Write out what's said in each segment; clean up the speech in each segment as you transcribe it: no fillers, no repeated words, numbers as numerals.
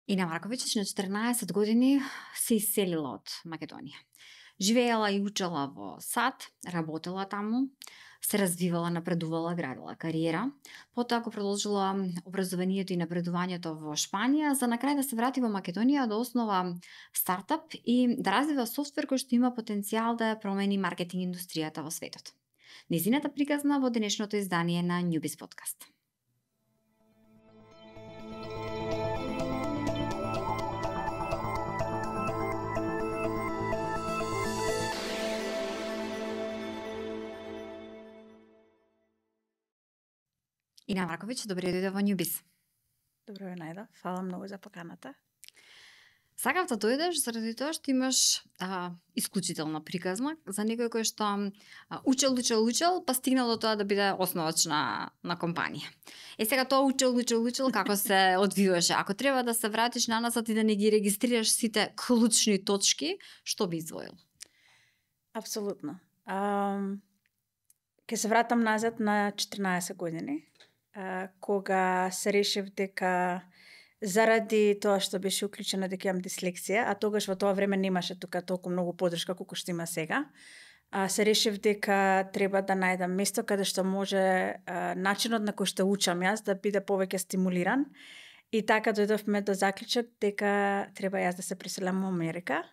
Ина Марковиќ на 14 години се иселила од Македонија. Живеела и учела во САД, работела таму, се развивала, напредувала, градила кариера. Потоа го продолжила образованието и напредувањето во Шпанија, за на крај да се врати во Македонија да основа стартап и да развива софтвер кој што има потенцијал да ја промени маркетинг индустријата во светот. Незината приказна во денешното издание на Newbiz подкаст. Ина Марковиќ, добре дојде во Newbiz. Добро ве најдов. Фала многу за поканата. Сакав да дојдеш заради тоа што имаш исклучителна приказна за некој кој што учел, па стигнал до тоа да биде основач на компанија. Сега тоа учел, како се одвиваше? Ако треба да се вратиш наназад и да не ги регистрираш сите клучни точки, што би издвоил? Апсолутно. Ке се вратам назад на 14 години, кога се решив дека заради тоа што беше уклучена дека имам дислексија, а тогаш во тоа време немаше тука толку многу поддршка колку што има сега, се решив дека треба да најдам место каде што може начинот на кој што учам јас да биде повеќе стимулиран. И така дојдовме до заклучок дека треба јас да се преселам во Америка.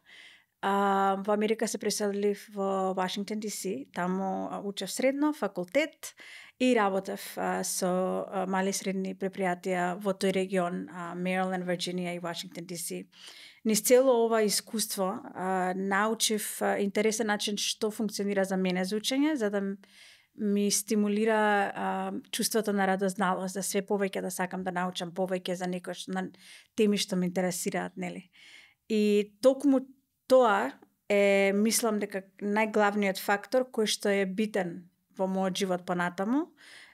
Во Америка се преселив во Вашингтон DC, таму учев средно, факултет и работев со мали и средни предпријатија во тој регион, Мериленд, Вирџинија и Вашингтон DC. Низ цело ова искуство научив интересен начин што функционира за мене за учење, за да ми стимулира чувството на радозналост, да све повеќе да сакам да научам повеќе за некој на теми што ме интересираат, нели. И токму тоа е, мислам дека најглавниот фактор кој што е битен во мојот живот понатаму,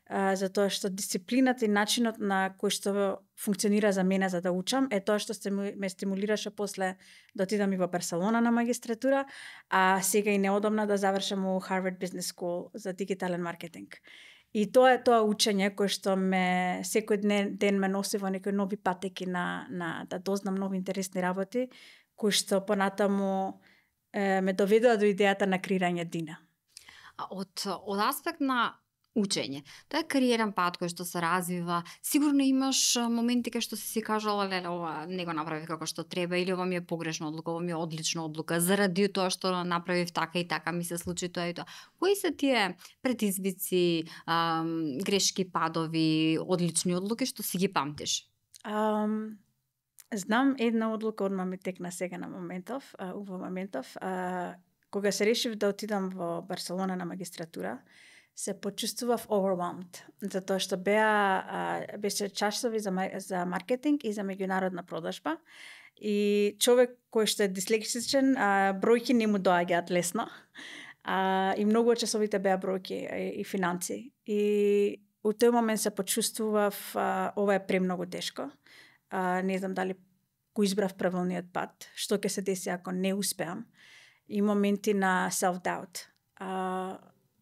затоа што дисциплината и начинот на кој што функционира за мене за да учам е тоа што ме стимулираше после да отидам и во Барселона на магистратура, а сега и неодамна да завршам у Harvard Business School за дигитален маркетинг. И тоа е тоа учење кое што ме секој ден ме носи во некои нови патеки на да дознам нови интересни работи, кои што понатаму ме доведува до идејата на креирање Дина. Од аспект на учење, тоа е кариерен пат кој што се развива, сигурно имаш моменти кај што си кажала, леле, ова не го направив како што треба, или ова ми е погрешна одлука, ова ми е одлична одлука, заради тоа што направив така и така, ми се случи тоа и тоа. Кои се тие предизвици, грешки, падови, одлични одлуки што си ги памтиш? Знам една одлука одма ми текна сега на во моментов, кога се решив да отидам во Барселона на магистратура, се почувствував overwhelmed, затоа што беше часови за маркетинг и за меѓународна продажба. И човек кој што е дислексичен, бројки не му доаѓаат лесно. И многу од часовите беа бројки и финанси. И у тој момент се почувствував ова е премногу тешко. Не знам дали го избрав правилниот пат, што ќе се деси ако не успеам. И моменти на self-doubt.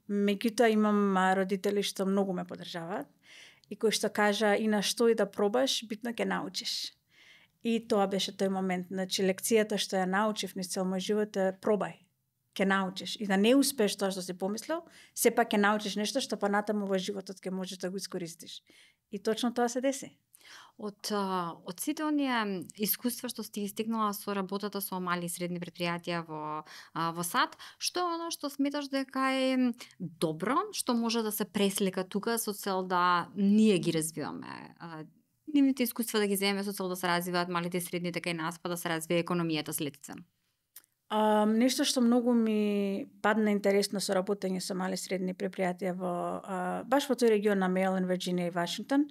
Меѓутоа имам родители што многу ме поддржаваат и кои што кажа и на што и да пробаш, битно ќе научиш. И тоа беше тој момент, значи лекцијата што ја научив низ цел мој живот е пробај, ќе научиш. И да не успееш тоа што си помислил, сепак ќе научиш нешто што понатаму во животот ќе можеш да го искористиш. И точно тоа се деси. Од сите оние искуства што сте ги стигнала со работата со мали и средни предпријатија во САД, што е оно што сметаш дека е добро, што може да се преслика тука со цел да ние ги развиваме нивните искуства, да ги земеме со цел да се развиваат малите и средни, така и нас, па да се развие економијата следствено? Нешто што многу ми падна интересно со работење со мали и средни предпријатија баш во тој регион на Мериленд, Вирџинија и Вашингтон,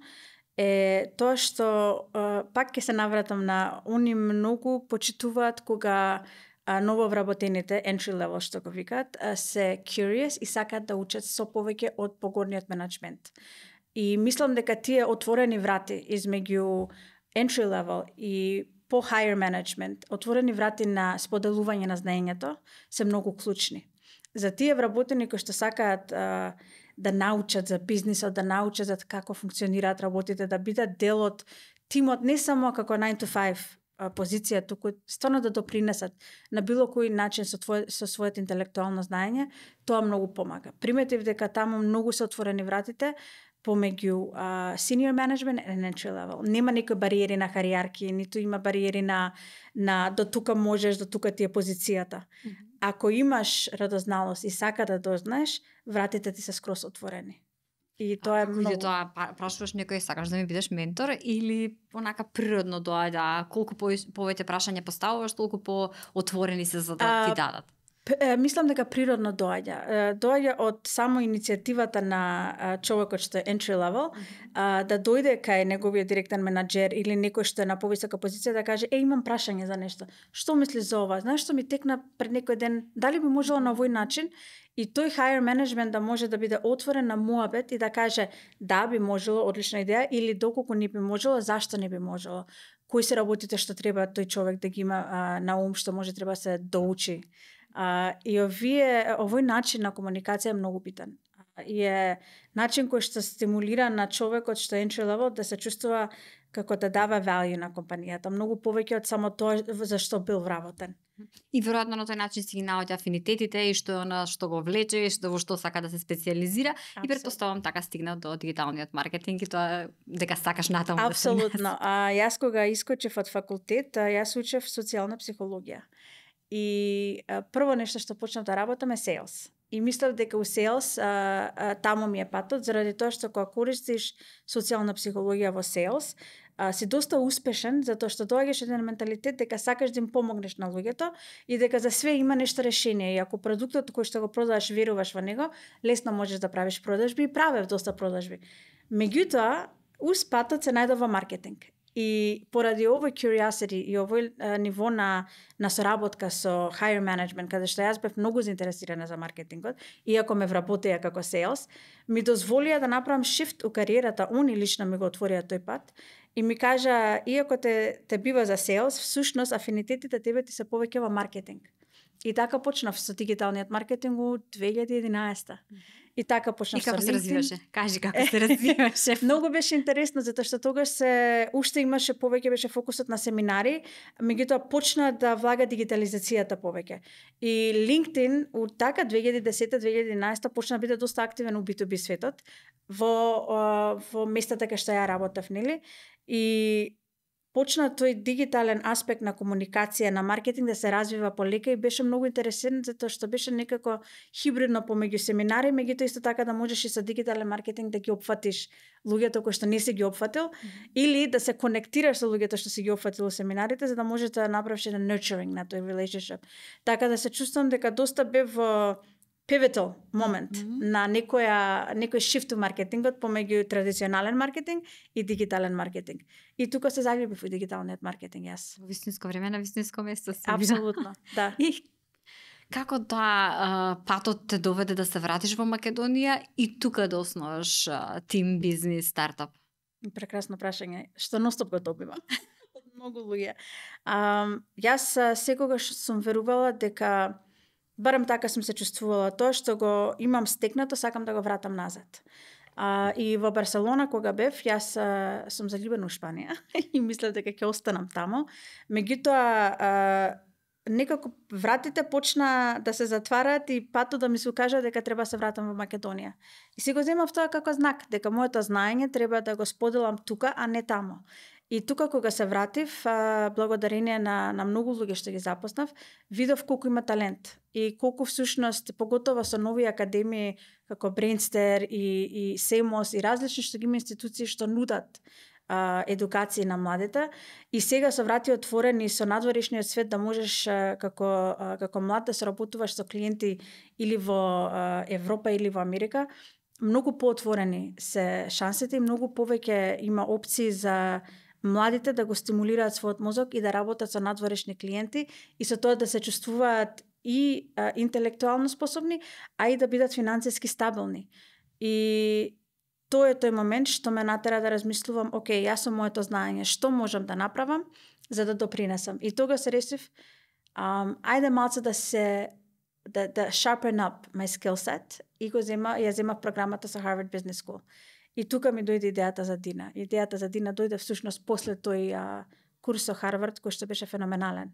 е тоа што пак ќе се навратам на они многу почитуваат кога ново вработените entry level што го викаат се curious и сакаат да учат со повеќе од погорниот менеджмент. И мислам дека тие отворени врати измеѓу entry level и по higher management, отворени врати на споделување на знаењето се многу клучни. За тие вработени кои што сакаат да научат за бизнисот, да научат за како функционираат работите, да бидат дел од тимот не само како 9 to 5 позиција, туку стварно да допринесат на било кој начин со своето интелектуално знаење, тоа многу помага. Приметив дека таму многу се отворени вратите помеѓу senior management and entry level. Нема некои бариери на кариерки, ниту има бариери на до тука можеш, до тука ти е позицијата. Ако имаш радозналост и сака да дознаеш, вратите ти се скрос отворени. И тоа е многу... Тоа прашуваш некој, сакаш да ми бидеш ментор, или онака природно доаѓа, колку повеќе прашања поставуваш, толку по-отворени се за да ти дадат? Мислам дека природно доаѓа. Доаѓа од само иницијативата на човекот што е entry level, да дојде кај неговиот директен менаџер или некој што е на повисока позиција да каже, имам прашање за нешто. Што мислиш за ова? Знаеш што ми текна пред некој ден? Дали би можело на овој начин? И тој higher management да може да биде отворен на муабет и да каже да, би можело, одлична идеја, или доколку не би можело, зашто не би можело? Кои се работите што треба тој човек да ги има на ум, што може треба се доучи? И овој начин на комуникација е многу битен. И е начин кој што стимулира на човекот што е entry level да се чувствува како да дава value на компанијата, многу повеќе од само тоа за што бил вработен. И веројатно на тој начин си ги наоѓа афинитетите и што е она што го влече и што во што сака да се специализира. Абсолютно. И претпоставам така стигна до дигиталниот маркетинг и тоа дека сакаш натаму. Апсолутно. Јас кога искочев од факултет, јас учев социјална психологија. И прво нешто што почнав да работам е sales. И мислев дека у sales таму ми е патот, заради тоа што кога користиш социјална психологија во sales, си доста успешен, затоа што доаѓаш еден менталитет дека сакаш да им помогнеш на луѓето и дека за све има нешто решение. И ако продуктот кој што го продаваш веруваш во него, лесно можеш да правиш продажби и правев доста продажби. Меѓутоа, уз патот се најдов во маркетинг. И поради овој curiosity и овој ниво на соработка со higher management, каде што јас бев многу заинтересирана за маркетингот, иако ме вработеа како sales, ми дозволија да направам shift у кариерата, они лично ми го отворија тој пат и ми кажа, иако те бива за sales, всушност афинитетите тебе ти се повеќе во маркетинг. И така почнав со дигиталниот маркетинг у 2011. И така почнав со LinkedIn. И како се развиваше? Кажи како се развиваше. Многу беше интересно, затоа што тогаш уште имаше повеќе, беше фокусот на семинари, меѓутоа почна да влага дигитализацијата повеќе. И LinkedIn у така 2010-2011 почна да биде доста активен у B2B светот, во местата кај што ја работев, нели? И почна тој дигитален аспект на комуникација, на маркетинг да се развива полека и беше многу интересен затоа што беше некако хибридно помеѓу семинари, меѓутоа исто така да можеш и со дигитален маркетинг да ги опфатиш луѓето кои што не си ги опфатил или да се конектираш со луѓето што си ги опфатил семинарите за да можеш да направиш еден nurturing на тој relationship. Така да се чувствувам дека доста бев во pivotal момент на некој shift у маркетингот помеѓу традиционален маркетинг и дигитален маркетинг. И тука се заљубив во дигиталниот маркетинг јас. Во вистинско време на вистинско место си. Апсолутно, да. И како патот те доведе да се вратиш во Македонија и тука да основаш тим бизнис стартап? Прекрасно прашање, што ностоп го добивам од многу луѓе. Јас секогаш сум верувала дека барем така сум се чувствувала, тоа што го имам стекнато, сакам да го вратам назад. И во Барселона кога бев, јас сум заљубена у Шпанија и мислев дека ќе останам таму. Меѓутоа, некако вратите почна да се затварат и патот да ми се укажа дека треба да се вратам во Македонија. И си го земав тоа како знак, дека моето знаење треба да го споделам тука, а не таму. И тука кога се вратив, благодарение на многу луѓе што ги запознав, видов колку има талент и колку всушност, поготово со нови академии како Brainster и SEMOS и различни што ги има институции што нудат едукација на младите и сега со врати отворени со надворешниот свет да можеш како млад да се работуваш со клиенти или во Европа или во Америка, многу поотворени се шансите и многу повеќе има опции за младите да го стимулираат својот мозок и да работат со надворешни клиенти и со тоа да се чувствуваат и интелектуално способни, а и да бидат финансиски стабилни. И тоа е тој момент што ме натера да размислувам, окей, јас со моето знаење, што можам да направам за да допринесам. И тога се решив, ајде малце да sharpen up my skill set и ја земав програмата со Harvard Business School. И тука ми дојде идејата за Дина. Идејата за Дина дојде всушност после тој курс со Харвард, кој што беше феноменален.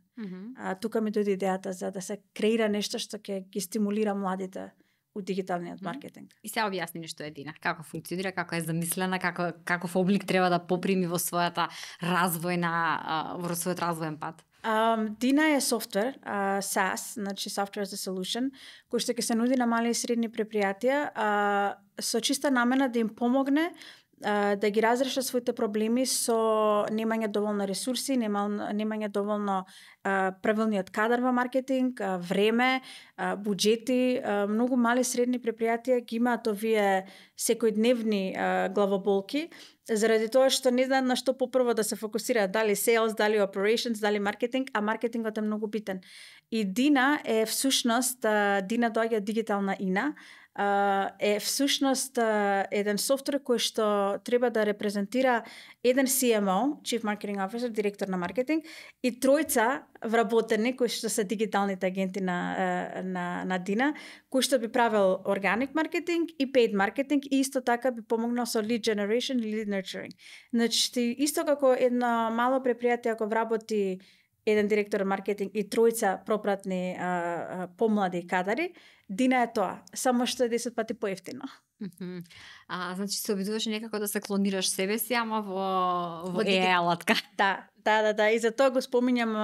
Тука ми дојде идејата за да се креира нешто што ќе ги стимулира младите у дигиталниот маркетинг. И се објасни што е Дина, како функционира, како е замислена, каков облик треба да поприми во својата во својот развоен пат. Дина е софтвер, SaaS, значи Software as a Solution, кој што ќе се нуди на мали и средни предпријатија со чиста намена да им помогне да ги разрешат своите проблеми со немање доволно ресурси, немање доволно правилниот кадар во маркетинг, време, буџети. Многу мали и средни предпријатија ги имаат овие секојдневни главоболки, заради тоа што не знаат на што попрво да се фокусираат, дали sales, дали operations, дали маркетинг, а маркетингот е многу битен. И Дина е всушност, Дина доаѓа дигитална ина, е всушност еден софтвер кој што треба да репрезентира еден CMO, Chief Marketing Officer, директор на маркетинг, и тројца вработени кои што се дигиталните агенти на Дина, кои што би правил organic маркетинг и paid маркетинг и исто така би помогнал со lead generation и lead nurturing. Значи, исто како едно мало предпријатие ако вработи еден директор на маркетинг и тројца пропратни помлади кадари, Дина е тоа, само што е 10 пати поевтино. Значи се обидуваш некако да се клонираш себе си, ама во AI-алатка. Да, и затоа го споминјам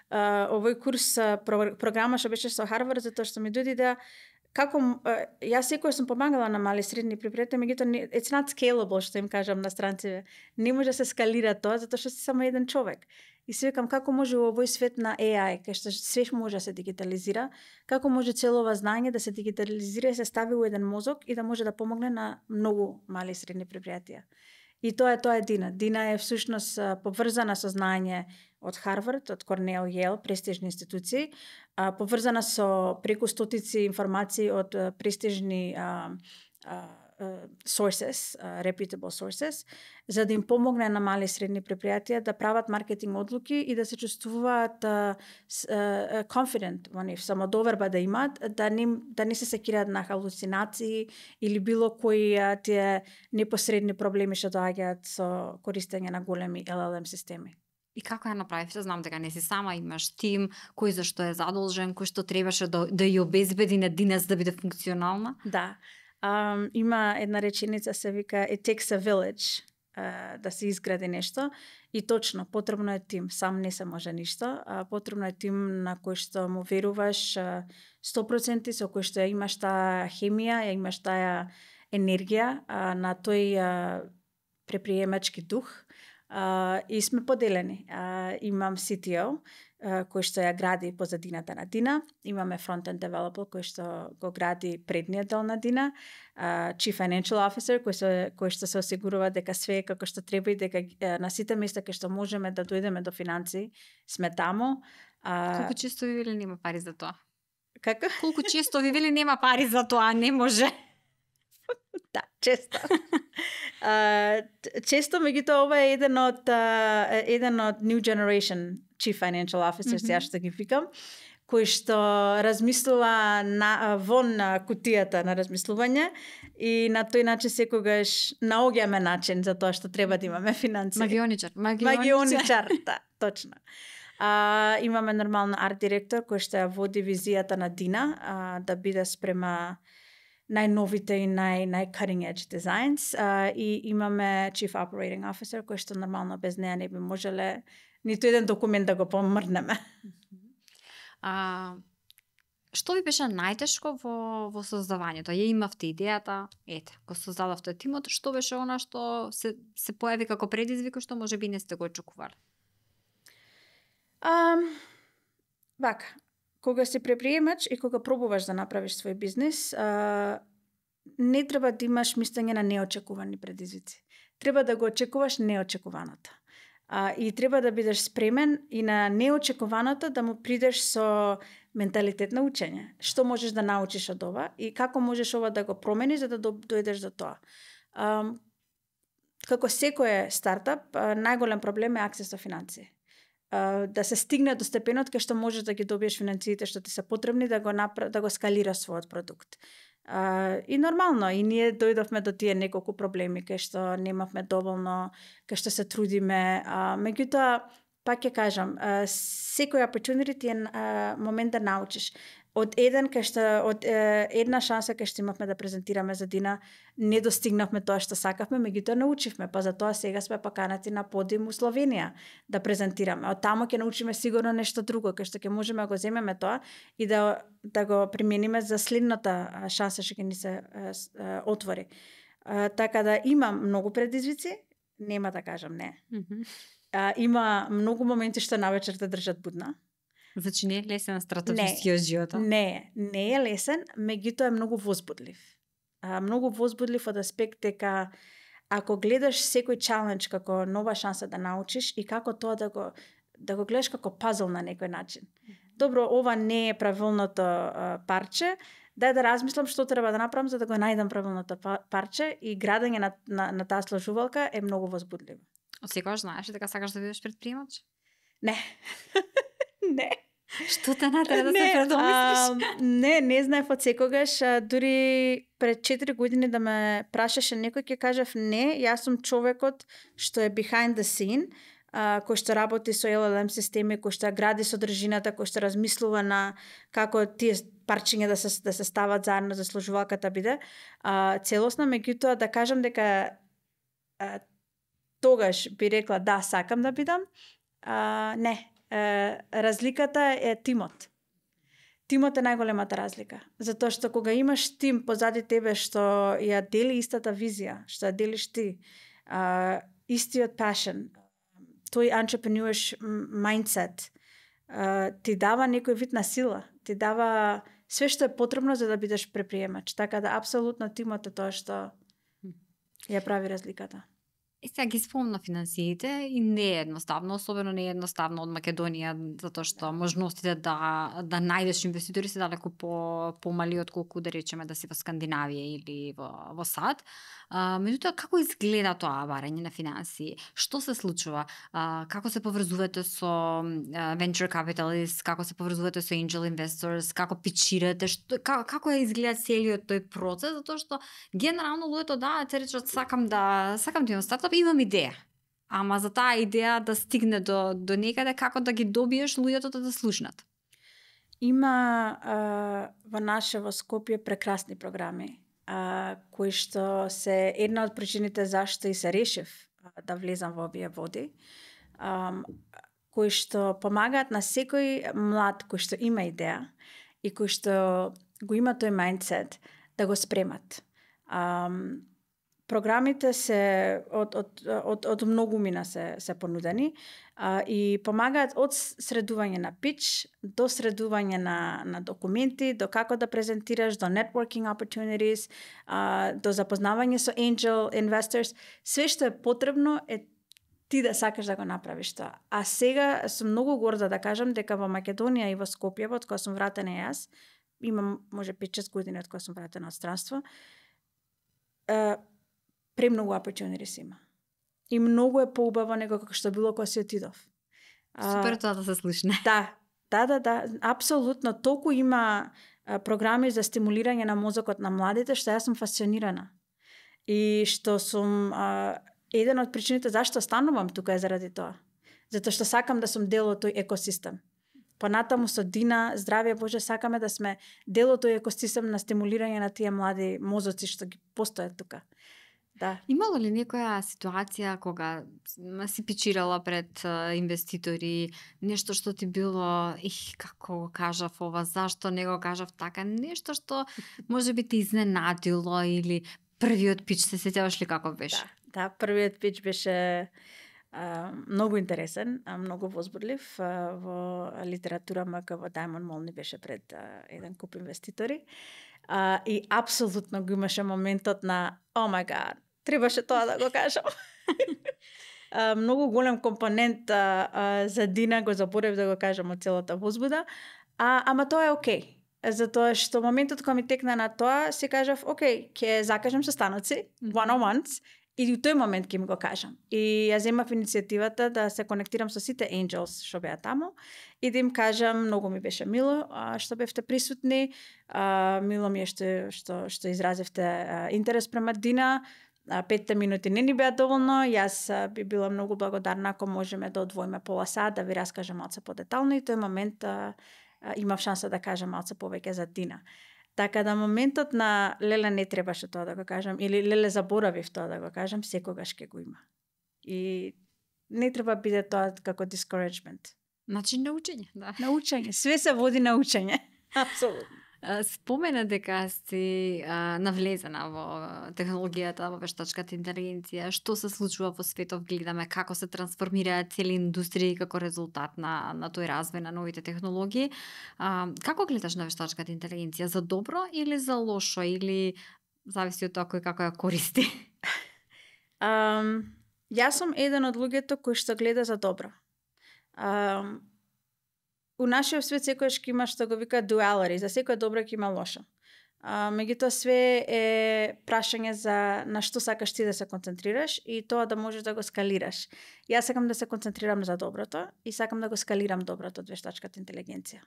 овој курс програма што беше со Харвард, затоа што ми дојде да како јас секој сум помагала на мали и средни предпријатија, меѓутоа it's not scalable, што им кажам на странците. Не може да се скалира тоа затоа што си само еден човек. И се викам како може во овој свет на AI, кај што све може да се дигитализира, како може цело ова знаење да се дигитализира и се стави у еден мозок и да може да помогне на многу мали и средни предпријатија. И тоа е Дина. Дина е всушност поврзана со знаење од Харвард, од Корнел, Јел, престижни институции, поврзана со преку стотици информации од престижни sources, reputable sources, за да им помогне на мали и средни предпријатија да прават маркетинг одлуки и да се чувствуваат confident во нив, самодоверба да имаат, да не се секираат на халуцинации или било кои тие непосредни проблеми што доаѓаат со користење на големи LLM системи. И како ја направивте? Знам дека не си сама, имаш тим, кој зашто е задолжен, кој што требаше да ја обезбеди на Дина за да биде функционална? Да. Има една реченица се вика It takes a village да се изгради нешто и точно, потребно е тим, сам не се може ништо, потребно е тим на кој што му веруваш 100%, со кој што имаш таа хемија, имаш таа енергија, на тој предприемачки дух и сме поделени. Имам CTO, кој што ја гради позадината на Дина, имаме фронтенд девелопер кој што го гради предниот дел на Дина, Chief Financial Officer кој што се осигурува дека све е како што треба и дека на сите места кај што можеме да дојдеме до финанси сме таму. Колку често ви вели нема пари за тоа? Како? Колку често ви вели нема пари за тоа, не може? Да, често. Често, меѓутоа, ова е еден од New Generation Chief Financial Officers, јас што ги викам, кој што размислува вон кутијата на размислување и на тој начин секогаш наоѓаме начин за тоа што треба да имаме финанси. Магионичар, да, точно. Имаме нормална арт директор кој што ја води визијата на Дина да биде спрема најновите и нај-cutting edge designs и имаме Chief Operating Officer кој што нормално без неа не би можеле ниту еден документ да го помрнеме. Што ви беше најтешко во создавањето? Ја имавте идејата, кога создадовте тимот, што беше она што се појави како предизвик што можеби не сте го очекувале? Вака, кога си предприемач и кога пробуваш да направиш свој бизнис, не треба да имаш мислење на неочекувани предизвици. Треба да го очекуваш неочекуваното. И треба да бидеш спремен и на неочекуваното да му придеш со менталитет на учење. Што можеш да научиш од ова и како можеш ова да го промениш за да дојдеш до тоа. Како секој стартап, најголем проблем е аксес до финансии. Да се стигне до степенот кај што можеш да ги добиеш финансиите што ти се потребни да го скалираш својот продукт. И нормално, и ние дојдовме до тие неколку проблеми кај што немавме доволно, кај што се трудиме, меѓутоа пак ќе кажам, секој opportunity е момент да научиш. Од една шанса кај што имавме да презентираме за Дина, не достигнавме тоа што сакавме, меѓутоа научивме, па затоа сега сме поканати на подиум у Словенија да презентираме. Од таму ќе научиме сигурно нешто друго, кај што ќе можеме да го земеме тоа и да го примениме за следната шанса што ќе ни се отвори. Така да има многу предизвици, нема да кажам не. Има многу моменти што навечер те држат будна. Значи не е лесен стратегија животот? Не е лесен, меѓутоа е многу возбудлив. Многу возбудлив од аспект дека ако гледаш секој чалендж како нова шанса да научиш и како тоа да го гледаш како пазл на некој начин. Добро, ова не е правилното парче, дај да размислам што треба да направам за да го најдам правилното парче, и градење на таа сложувалка е многу возбудливо. Секогаш знаеш дека сакаш да бидеш претприемач? Не. Не. Што те натера да се предомислиш? Не знаев од секогаш. Дури пред 4 години да ме прашаше некој, ќе кажав не. Јас сум човекот што е behind the scene, кој што работи со LLM системи, кој што гради содржината, кој што размислува на како тие парчиња да се стават заедно за сложувалката биде целосна, меѓутоа да кажам дека тогаш би рекла да, сакам да бидам. Не. Разликата е тимот. Тимот е најголемата разлика. Затоа што кога имаш тим позади тебе што ја дели истата визија, што ја делиш ти, истиот passion, тој entrepreneurish mindset, ти дава некој вид на сила, ти дава све што е потребно за да бидеш предприемач. Така да апсолутно тимот е тоа што ја прави разликата. И сега ги спомна финансиите и не е едноставно, особено не е едноставно од Македонија, затоа што можностите да најдеш инвеститори се далеку помали отколку да речеме да си во Скандинавија или во САД. Меѓутоа, како изгледа тоа барање на финансии? Што се случува? Како се поврзувате со venture capitalists, како се поврзувате со angel investors, како пичирате, како изгледа целиот тој процес, затоа што генерално луѓето се речат сакам да имам стартап, имам идеја. Ама за таа идеја да стигне до некаде, како да ги добиеш луѓето да слушнат? Има во Скопје прекрасни програми, кои што се една од причините зашто и се решив да влезам во овие води, кои што помагаат на секој млад кој што има идеја и кој што го има тој мајндсет да го спремат. Програмите се од многу мина се понудени и помагаат од средување на pitch до средување на документи, до како да презентираш, до networking opportunities, до запознавање со angel investors. Све што е потребно е ти да сакаш да го направиш тоа. А сега сум многу горда да кажам дека во Македонија и во Скопје, од кога сум вратена јас, имам може 5-6 години од кога сум вратена од странство, премногу opportunities има. И многу е поубаво него како што било кога си отидов. Супер тоа да се слушне. Да, апсолутно. Толку има програми за стимулирање на мозокот на младите, што јас сум фасцинирана. И што сум еден од причините зашто станувам тука е заради тоа. Затоа што сакам да сум дел од тој екосистем. Понатаму со Дина, здравје Боже, сакаме да сме дел од тој екосистем на стимулирање на тие млади мозоци што ги постојат тука. Да. Имало ли некоја ситуација кога си пичирала пред инвеститори, нешто што ти било, како кажав ова, зашто не го кажав така, нешто што можеби те изненадило или првиот пич се сеќаваш ли како беше? Да, првиот пич беше многу интересен, многу возбудлив. Во литература МК во Diamond Mall ни беше пред еден куп инвеститори. И апсолутно го имаше моментот на oh my god, требаше тоа да го кажам. Многу голем компонент за Дина го заборев да го кажам од целата возбуда, ама тоа е окей. Затоа што моментот кога ми текна на тоа, си кажав, окей, ќе закажам состаноци, one-on-ones, И у тој момент ќе ми го кажам. И ја земав иницијативата да се конектирам со сите angels што беа таму и да им кажам, многу ми беше мило што бевте присутни, мило ми е што изразивте интерес према Дина. 5 минути не ни беа доволно, јас би била многу благодарна ако можеме да одвоиме пола сат да ви раскажам малце подетално и тој момент имав шанса да кажам малце повеќе за Дина. Така да моментот на леле не требаше тоа да го кажам или леле заборавив тоа да го кажам, секогаш ќе го има. И не треба биде тоа како discouragement. Начин на учење, да. На учење, све се води на учење. Апсолутно. Спомена дека си навлезена во технологијата, во вештачката интелигенција, што се случува во светот, гледаме како се трансформираат цели индустрии како резултат на тој развој на новите технологии. Како гледаш на вештачката интелигенција, за добро или за лошо, или зависи од тоа кој како ја користи? Јас сум еден од луѓето кои што гледа за добро. У нашиот свет секојаш ќе има што го вика duality, за секој добро ќе има лошо. Меѓутоа све е прашање за на што сакаш ти да се концентрираш и тоа да можеш да го скалираш. Јас сакам да се концентрирам за доброто и сакам да го скалирам доброто од вештачката интелигенција.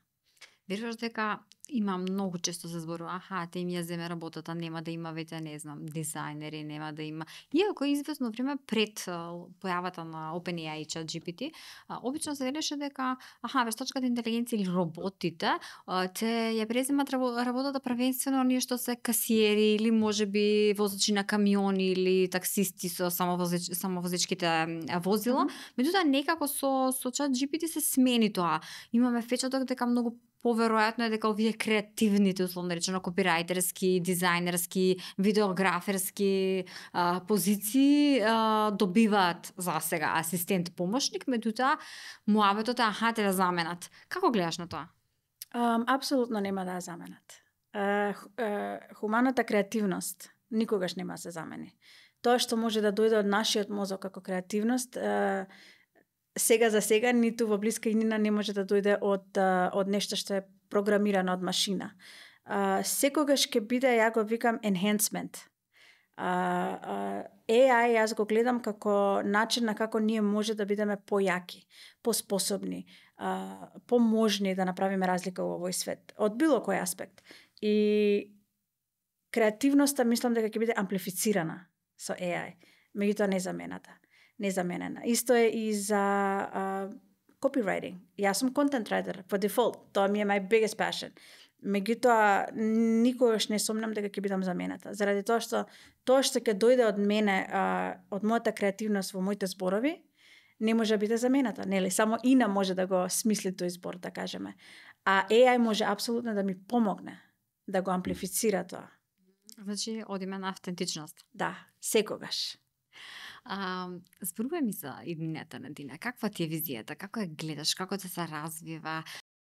Веруваш дека има многу често се зборува, те им ја земе работата, нема да има веќе, не знам, дизајнери, нема да има. Иако известно време пред појавата на OpenAI и ChatGPT, обично се велеше дека вештачката интелигенција или роботите ќе ја преземат работата првенствено оние што се касиери или можеби возачи на камиони или таксисти со самовозечките возила. Меѓутоа некако со ChatGPT се смени тоа. Имаме впечаток дека многу поверојатно е дека овие креативните, условно речено, копирајтерски, дизајнерски, видеограферски позиции добиваат за сега асистент помошник, меѓутоа муабетот е те да заменат. Како гледаш на тоа? Апсолутно нема да ја заменат. Хуманата креативност никогаш нема да се замени. Тоа што може да дојде од нашиот мозок како креативност, сега за сега, ниту во блиска иднина не може да дојде од нешто што е програмирано од машина. Секогаш ќе биде, ја го викам, enhancement. AI јас го гледам како начин на како ние може да бидеме појаки, поспособни, поможни да направиме разлика во овој свет, од било кој аспект. И креативноста мислам дека ќе биде амплифицирана со AI, меѓутоа незаменена. Исто е и за copywriting. Јас сум content writer по дефолт. Тоа ми е my biggest passion. Меѓутоа никогаш не сомнам дека ќе бидам замената. Заради тоа што ќе дојде од мене, од мојата креативност во моите зборови, не може да биде замената, нели? Само Ина може да го смисли тој збор, да кажеме. А AI може апсолутно да ми помогне да го амплифицира тоа. Значи, одиме на автентичност. Да, секогаш. Зборувај ми за иднината на Дина. Каква ти е визијата? Како ја гледаш? Како се развива?